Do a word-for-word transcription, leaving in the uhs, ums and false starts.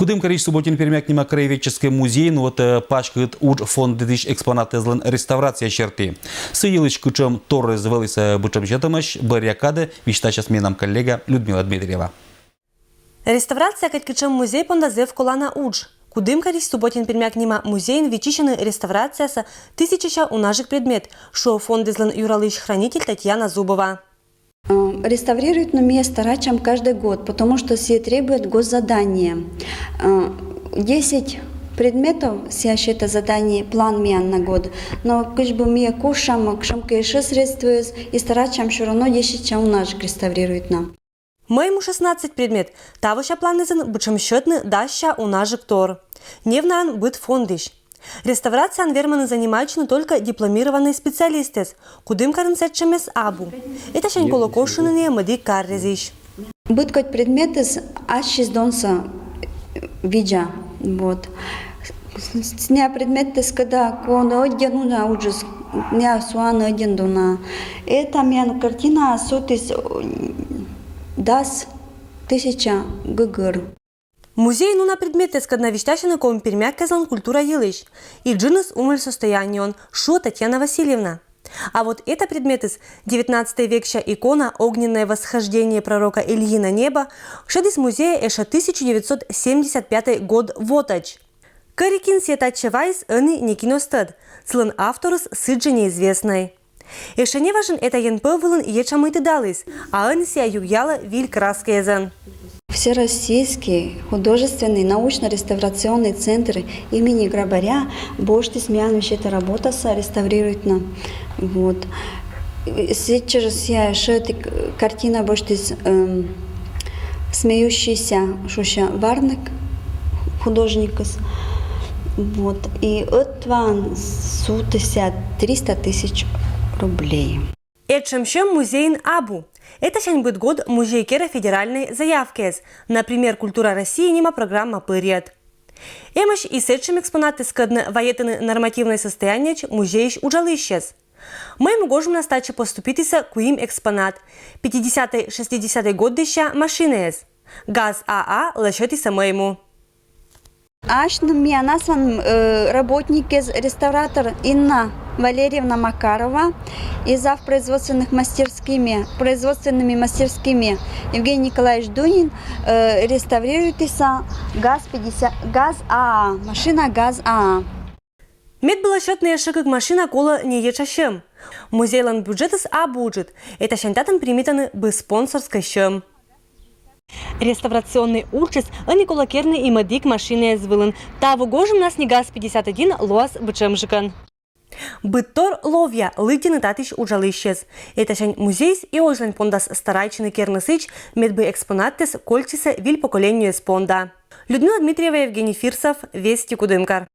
Кудымкарысь Субботин Пермяк нима краеведческий музейын вот, э, паськыт удж фондысь экспонатъёслэн реставрация серти. Сы йылысь, кыӵе торъёс вӧліс, э, быдӟым сётэмысь, бӧръя кадь висьтасяз милям коллега Людмила Дмитриева. Реставрация кӧть кыӵе музей понда зэв колана удж. Кудымкарысь Субботин Пермяк нима музейын виччысьӧны реставрацияса тысячася унажык предмет, шуэ фондъёслэн юралысь хранитель Татьяна Зубова. Э, реставрируют но ми старайтчам каждый год, потому что сие требует госзадание. Э, десять предметов сие сёто задание, план миян на год. Но кызьы бы ми кошкам, кошкам кыӵе средствоос, и старайтчам всё равно десяться унажык реставрируют на. Мӧйму шестнадцать предмет. Тавося планэзын быдӟым сётны дасся унажык тор. Невнаын быд фондысь. Реставрациян вермӧны занимайтчыны только дипломированный специалистъёс. Кудымкарын сэтшемъёс абу. Этасянь колэ кошкыны ни мӧдык карезысь. Быд кӧть предметэз ассьыс донсэ видза. Вот. С-, с-, сыа предметэз, когда куоно ӧдйӧ нуна уджыс, сыа суаны ӧдйӧн дона. Эта миян картина сутыс, э, дас тысяча ггр. Музейын уна предметэз, кӧдна висьтасьӧны коми пермякезлэн культура йылысь. И ӝыныс умой состояниеын, шуэ Татьяна Васильевна. А вот эта предметэз, девятнадцатый векся икона «Огненное восхождение пророка Ильи на небо», шедиз музее эшшо тысяча девятьсот семьдесят пятый год вотӧдз. Кӧрикин сие татчэ ваиз, ӧні некин оз тӧд, сылэн авторыз сыдз жэ неизвестнӧй. Эшшо неважын эта ЕНП вылын еча мыйты дализ, а ӧні сыа югъялэ виль краскаезэн. Всероссийский художественный научно-реставрационный центр имени Грабаря босьтӥз миян весь эта работаса реставрируйтны. Вот. Сыӵе же сыа эшшо одӥг картина босьтӥз, эм, «Смеющийся», шуыса, Варнек художникыс. Вот. И ӧтваын сутыс сыа триста тысяч рублей. Этшем сьӧм музейын абу. Этасянь быд год музей кере федеральной заявкаез, например, «Культура России» нима программа пыръет. Эмӧсь и сэтшем экспонатъёс, кӧдны ваетӧны нормативной состояниеысь музейысь уджалӥсьёс. Мӧйму гожмас татчы поступитісэ куим экспонат: пятидесятый-шестидесятый годъёсъя машинаез. ГАЗ АА лэсьтӥсэ мӧйму. Асьным миян аслам, э, работникез, реставратор Инна Валерьевна Макарова и зав. Производственных мастерскими, производственными мастерскими Евгений Николаевич Дунин, э, реставрируйтыса ГАЗ пятьдесят, ГАЗ АА, машина ГАЗ АА. Мед было сётны эшшо кык машина, колэ не еча сьӧм. Музейлэн бюджетыз абу ыджыт, этасянь татын примитаны бы спонсорской сьӧм. Реставрационной уджез ӧні колэ керны и мӧдык машинаез вылын. Таво гожмас ни ГАЗ пятьдесят один луоз быдӟымжыкӧн. Быдтор ловъя лыддьыны татысь уджалӥсьёс. Этасянь музейыс и озьылань пондас старайтчыны керны сыӵе, мед бы экспонатъёс кольччисэ виль поколениос понда. Людмила Дмитриева, Евгений Фирсов, «Вести», Кудымкар.